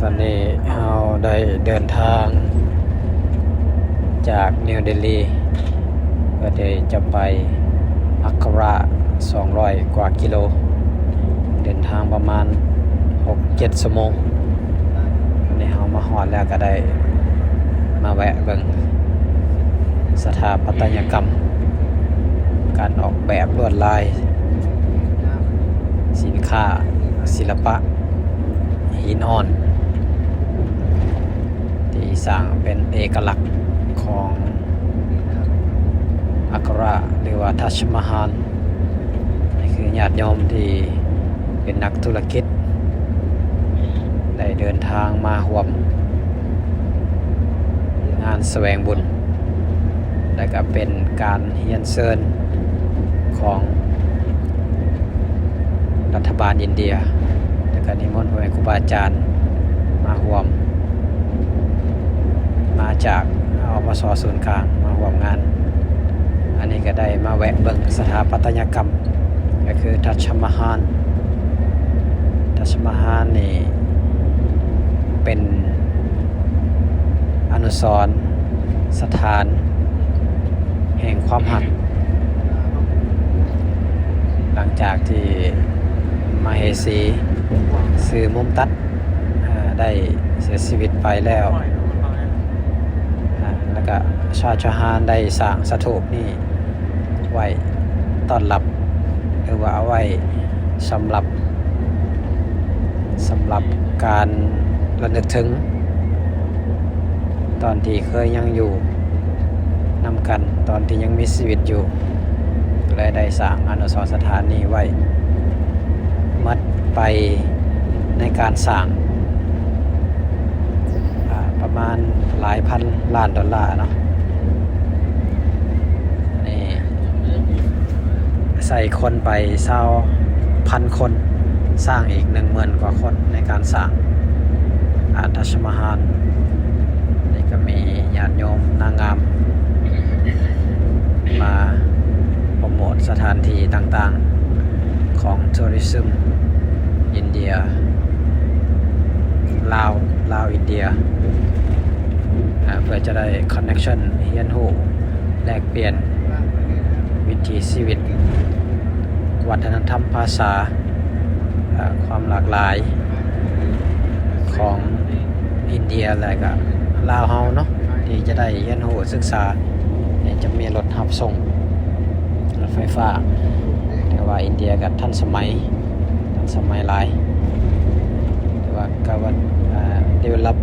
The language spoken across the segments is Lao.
ຕອນນີ້ເຮົາໄດ້ເດີນທາງຈາກນິວເດລີ ເພື່ອທີ່ຈະໄປອັກກະຣາ ສອງຮ້ອຍກວ່າກິໂລ, ເດີນທາງປະມານຫົກເຈັດຊົ່ວໂມງ. ຕອນນີ້ເຮົາມາຮອດແລ້ວ ກໍໄດ້ມາແວະເບິ່ງສະຖາປັດຕະຍະກຳ, ການອອກແບບລວດລາຍ, ສິນຄ້າ, ສິລະປະ, ຫີນອ່ອນ ທີ່ສ້າງເປັນເອກະລັກຂອງອັກກະຣາ ຫຼືວ່າທັດຊະມະຮານ. ນີ້ຄືຍາດໂຍມທີ່ເປັນນັກທຸລະກິດ ໄດ້ເດີນທາງມາຮ່ວມງານສະແຫວງບຸນ ແລະກະເປັນການຮຽນເຊີນຂອງລັດຖະບານອິນເດຍ ແລະກະນິມົນພໍ່ແມ່ຄູບາອາຈານມາຮ່ວມ ມາຈາກ ອພສ ສູນກາງ ມາຮ່ວມງານ. ອັນນີ້ກະໄດ້ມາແວະເບິ່ງສະຖາປັດຕະຍະກຳ ກະຄືທັດຊະມະຮານ. ທັດຊະມະຮານນີ້ເປັນອະນຸສອນສະຖານແຫ່ງຄວາມຮັກ ຫຼັງຈາກທີ່ມະເຫສີຊື່ມຸມຕັດ ໄດ້ເສຍຊີວິດໄປແລ້ວ ແລ້ວກະຊາຈະຮານໄດ້ສ້າງສະຖູບນີ້ ໄວ້ຕ້ອນຮັບ ຫຼືວ່າເອົາໄວ້ສຳລັບ ສຳລັບການລະນຶກເຖິງ ຕອນທີ່ເຄີຍຍັງຢູ່ນຳກັນ ຕອນທີ່ຍັງມີຊີວິດຢູ່ ແລະໄດ້ສ້າງອະນຸສອນສະຖານນີ້ໄວ້ ໝົດໄປໃນການສ້າງ ອ່າ ປະມານຫຼາຍພັນລ້ານໂດລາເນາະ. ນີ້ໃຊ້ຄົນໄປຊາວພັນຄົນ ສ້າງອີກໜຶ່ງໝື່ນກວ່າຄົນໃນການສ້າງ ອາ ທັດຊະມະຮານ. ນີ້ກະມີຍາດໂຍມນາງງາມ ມາໂປຣໂມດສະຖານທີ່ຕ່າງໆຂອງ tourism ອິນເດຍ ລາວ ລາວອິນເດຍ ເພື່ອຈະໄດ້ connection ຮຽນຮູ້ແລກປ່ຽນວິຖີຊີວິດ ວັດທະນະທຳ ພາສາ ຄວາມຫຼາກຫຼາຍຂອງອິນເດຍ ແລະກະລາວເຮົາເນາະ ທີ່ຈະໄດ້ຮຽນຮູ້ສຶກສາ. ນີ້ຈະມີລົດຮັບສົ່ງ ລົດໄຟຟ້າ ແຕ່ວ່າອິນເດຍກະທັນສະໄໝ ທັນສະໄໝຫຼາຍ ແຕ່ວ່າກະວ່າ develop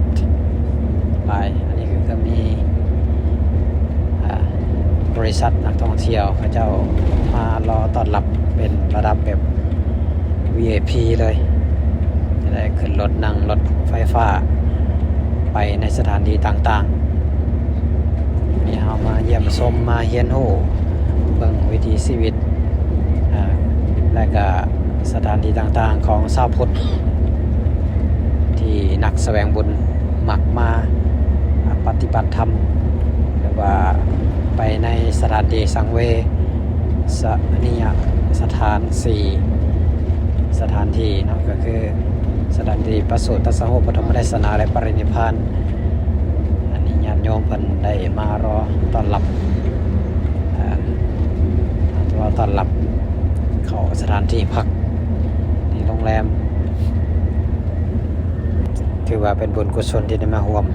ຫຼາຍ. ອັນນີ້ກະມີ ອ່າ ບໍລິສັດນັກທ່ອງທ່ຽວເຂົາເຈົ້າມາລໍຕ້ອນຮັບເປັນລະດັບແບບ ວີໄອພີ ເລີຍ ຈະໄດ້ຂຶ້ນລົດ ນັ່ງລົດໄຟຟ້າໄປໃນສະຖານທີ່ຕ່າງໆ. ນີ້ເຮົາມາຢ້ຽມຊົມ ມາຮຽນຮູ້ເບິ່ງວິຖີຊີວິດ ອ່າ ແລະກະສະຖານທີ່ຕ່າງໆຂອງຊາວພຸດ ທີ່ນັກສະແຫວງບຸນມັກມາ ອ່າ ປະຕິບັດທຳ ຫຼືວ່າໄປໃນສະຖານທີ່ສັງເວຊະນີຍະສະຖານສີ່ສະຖານທີ່ເນາະ ກະຄືສະຖານທີ່ປະສູດຕັດສະຮູ້ ປະຖົມມະເທດສະໜາ ແລະ ປະລິນິບພານ. ອັນນີ້ຍາດໂຍມເພິ່ນໄດ້ມາລໍຕ້ອນຮັບ ອ່າ ມາລໍຕ້ອນຮັບເຂົ້າສະຖານທີ່ພັກ ທີ່ໂຮງແຮມ ຖືວ່າເປັນບຸນກຸສົນທີ່ໄດ້ມາຮ່ວມ